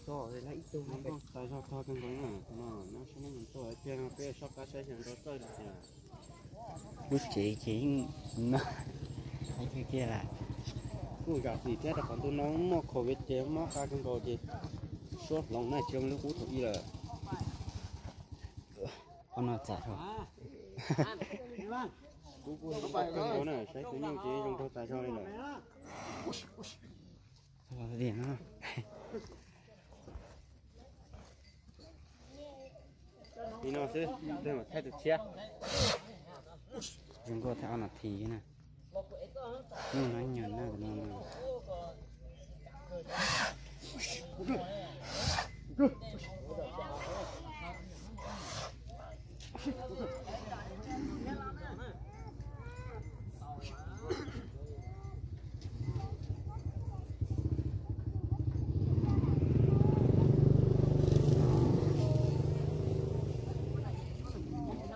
Txog tas zog txog kawg nkaus na, no nyob sab Nab Nyoog tuaj tiag no peb soj qab saib xyov nrau txawj li cas. Lub tsev ces yeej no kiag kiag lawm. Kuj zam txim thiab rau qhov ntu no muaj covid ces mob qab kawg nkaus ces suab hloov na tsis zoo li qub thaum ub lawm. Qhov no txam dhau. Kuv kuj zoo kawg nkaus na, saib tus nyuj ces zoo nraug tas zog li lawm. Li no xwb, thaij tus tshiab. Zoo nkauj thaij ob nas this na. Nyuj no nyuag nag no.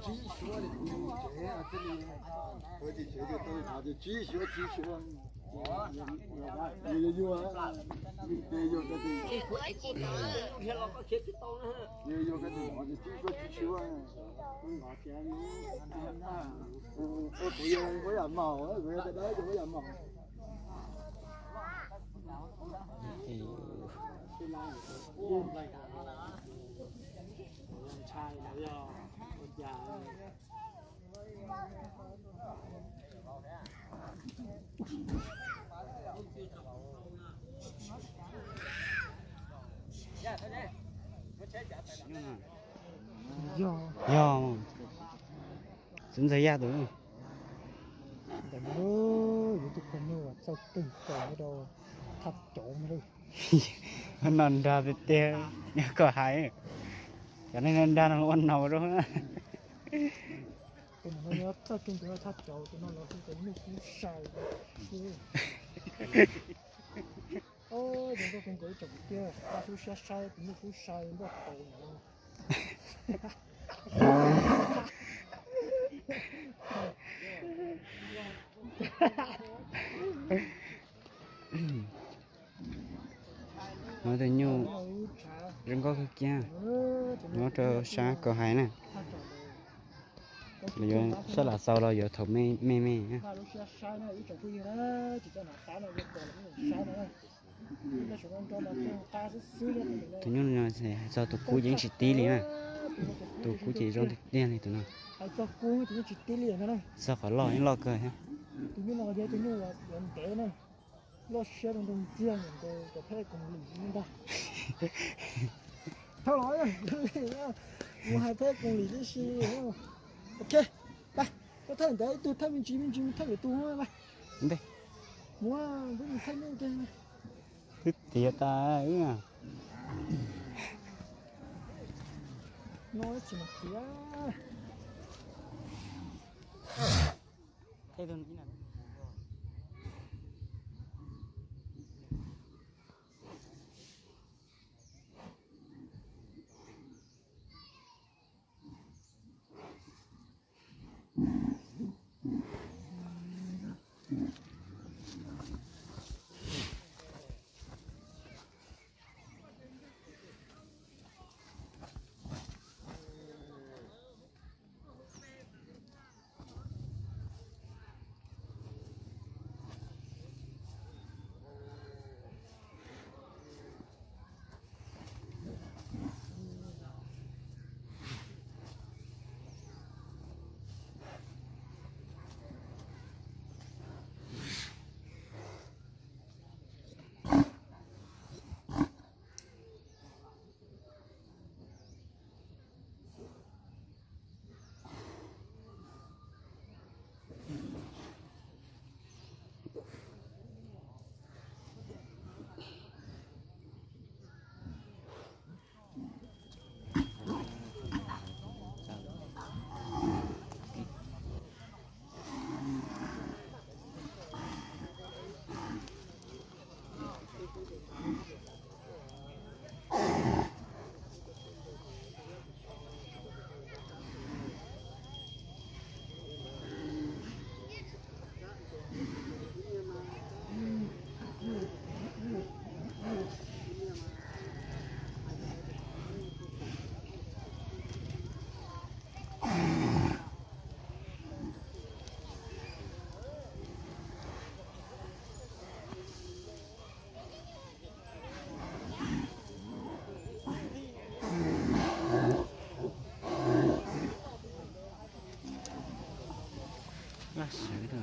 Tsib suab li kuv tsev, tsev tau hov ces tsib suab tsib suab. Yus yuag yuag, yus yuag yuag ko tes, yus yuag ko tes hov ces tsib suab tsib suab. Kuv yog ua yam maum, kuv yog ua yam maum. Yog, txiv ntxawg Yaj tus. Ntawm no yuav tus phooj ywg uas txawj teg kaus nyob rau thaj cauv no. No nrag tiag tiag, yog koj hais, cov neeg no nrag no ua nau rau. Tus no yog txawj teg kaus thaj cauv, tus no los hu tias nyuj kub sai. Zoo nkauj kawg nkaus ib tsoom tiag, pab lub siab saib tus nyuj kub sai npaj tau no. Muaj tus nyuj zoo nkauj kawg kiag, nyob rau sab Kaus Hais na. Yuav sab Lav Xaus los yuav thaum me me. Tus nyuj no hais txog tus kub ces yeej tsis tib li na. Tus kub ces zoo tiag tiag li tus no. Txog qhov loj yeej loj kawg thiab. Loj siab rau nrog ntxiag nkaus cov pheb koom lim ntag. Thauj los, mus hais pheb koom lim tib si. Ok, koj thauj ntawd ib tug, thauj me ntsis me ntsis, thauj lwm tus. Mus, mus thauj nyuj. Twb tiav tas. No tsis mas tiav.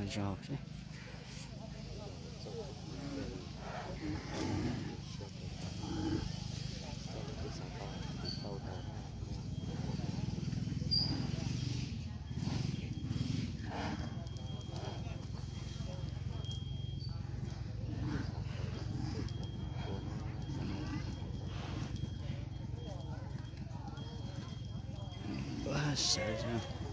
Zog. Sawv,